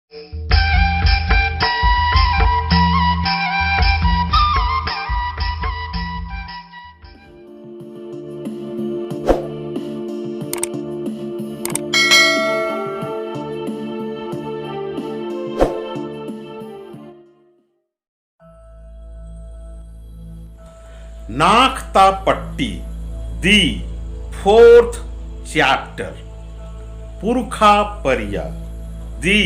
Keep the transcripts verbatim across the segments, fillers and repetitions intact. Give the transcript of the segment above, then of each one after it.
नाख़ ता पट्टी, the fourth chapter। पुरखा परिया, the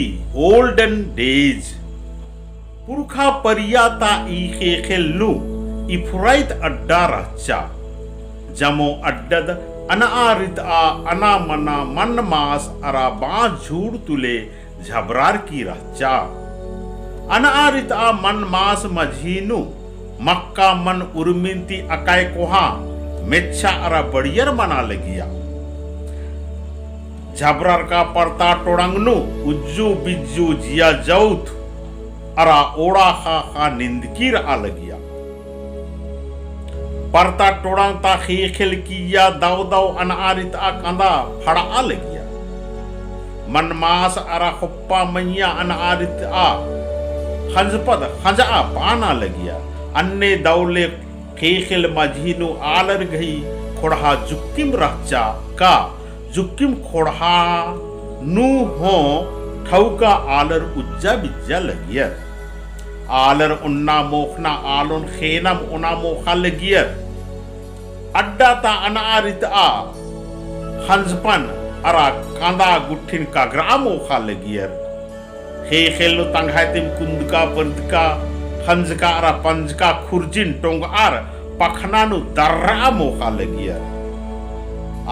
olden days। पुरखा परिया ता ई ख़ेख़ेल नू इफुराइत अड्डा रहचा। जमो अड्डद अनआ रितआ अना मना मन मास अरा बाँस झूड़ तुले झबरारकी रहचा। अनआ रितआ मन मास मझी नू मक्का मन उर्मिन ती अकाय कोहाँ मेच्छा अरा बड़ियर मना लगिया। झबरारका परता टोड़ंग नू उज्जू बिज्जू जिया जौत अरा ओड़ा ख़ा ख़ा निंदकी रआ लगिया। परता टोड़ंग ता ख़ेख़ेल किइय्या दव दव अनआ रितआ कंदा फड़आ लगिया। मन मास अरा ख़ोप्पा मइय्याँ अनआ रितआ ख़ंजपद ख़ंजआ पाना लगिया। अन्ने दव ले ख़ेख़ेल मझी नू आलर गही ख़ोंड़हा जुक्किम रहचा का जुक्किम ख़ोंड़हा नू हों ठौका आलर उज्जा बिज्जा लगियर। आलर ओन्ना मोख़ना आलोन ख़ेनम ओना मोख़ा लगियर। अड्डा ता अनआ रितआ ख़ंजपन अरा कंदा गुट्ठिन कगरआ मोख़ा लगियर। ख़ेख़ेल नू तंग्है तिम कुन्दका परदका ख़ंजका अरा पंजका खुर्जिन टोंगअर पखना नू दर्रआ मोख़ा लगियर।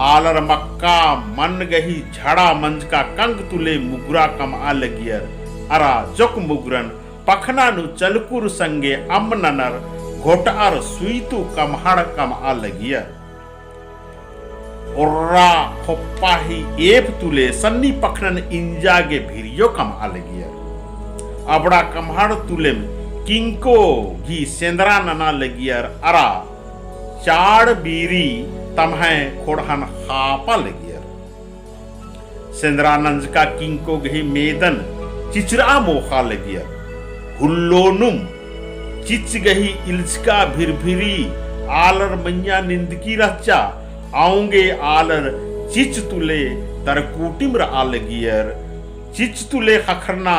आलर मक्का मन गही झड़ा मंजका कंग तुले मुगरा कमआ लगियर अरा जोक मुगरन पखना नू चलकुर संगे अम्म ननर घोटअर सुइतु कमहड़ कमआ लगियर। ओर्रा ख़ोप्पा ही एप तुले सन्नी पखनन इंजा गे भिरियो कमआ लगियर। अबड़ा कमहड़ तुलेम किंको गही सेंदरा नना लगियर अरा चाड़ बीरी तम्है ख़ोंड़हन ख़ापा लगियर। सेंदरा नंजका किंको गही मेदन चिचरआ मोख़ा लगियर। हुल्लोनुम चिच गही इल्चका भिरभिरी आलर मइय्याँ निंदकी रहचा, औंगे आलर चिच तुले तरकूटिम रआ लगियर। चिच तुले ख़क्खरना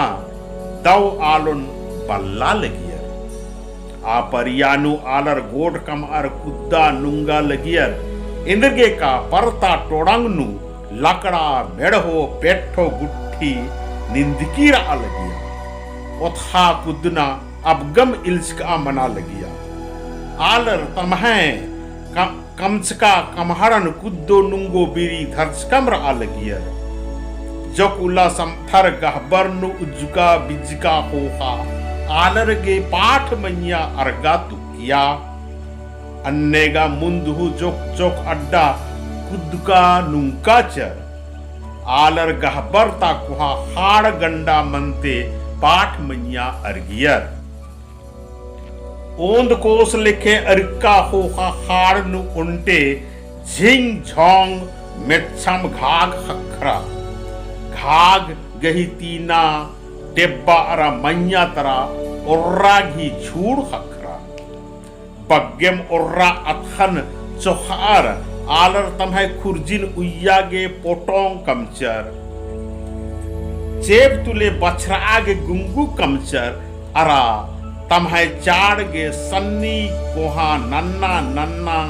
दव आलोन बल्ला लगियर। आ परिया नू आलर गोट कमअर कुद्दा नुंगा लगियर। एन्देरगे का परता टोड़ंग नू लकड़ा मेड़हो पेट्ठो गुट्ठी निंदकी रआ लगिया। ओत्ख़ा कुद्दना अबगम इल्चकआ मना लगिया। आलर तम्है क-, कमचका कमहड़न कुद्दो नुंगो बीरी धरचकम रआ लगियर। जोक उल्ला समथर गहबर नू उज्जका बिज्जका ख़ोख़ा आलर गे पाठ मइय्याँ अरगा तुक्किया। अन्नेगा मुन्द हूँ जोक जोक अड्डा कुद्दका नुंगका चर। आलर गहबर ता कोहाँ ख़ाड़ गंडा मनते पाठ मइय्याँ अरगियर। ओन्द कोस लेखे अरका ख़ोख़ा ख़ाड़ नू ओन्टे झिंग झोंग मेच्छम घाघ ख़क्खरा। घाघ गही तीना टेब्बा अरा मइय्याँ तरा ओर्रा गही झूड़ ख़क्खरा। बग्गेम ओर्रा अतख़न चोख़अर आलर तम्है खुर्जिन उइय्या गे पोटोंग कमचर। चेंप तुले बछरआ गे गुंगु कमचर अरा तम्है चाड़ गे सन्नी कोहाँ नन्ना नन्ना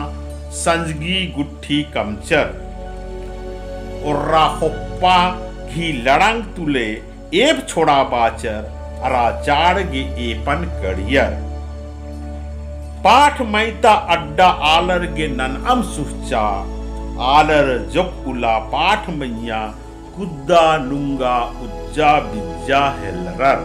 संजगी गुट्ठी कमचर। ओर्रा ख़ोप्पा गही लड़ंग तुले एप छोड़ा बाचर अरा चाड़ गे एपन कड़ियर। पाठ मइय्याँ ता अड्डा आलर गे ननअम सुहचा। आलर जोक उल्ला पाठ मइय्याँ कुद्दा नुंगा उज्जा बिज्जा हेलरर।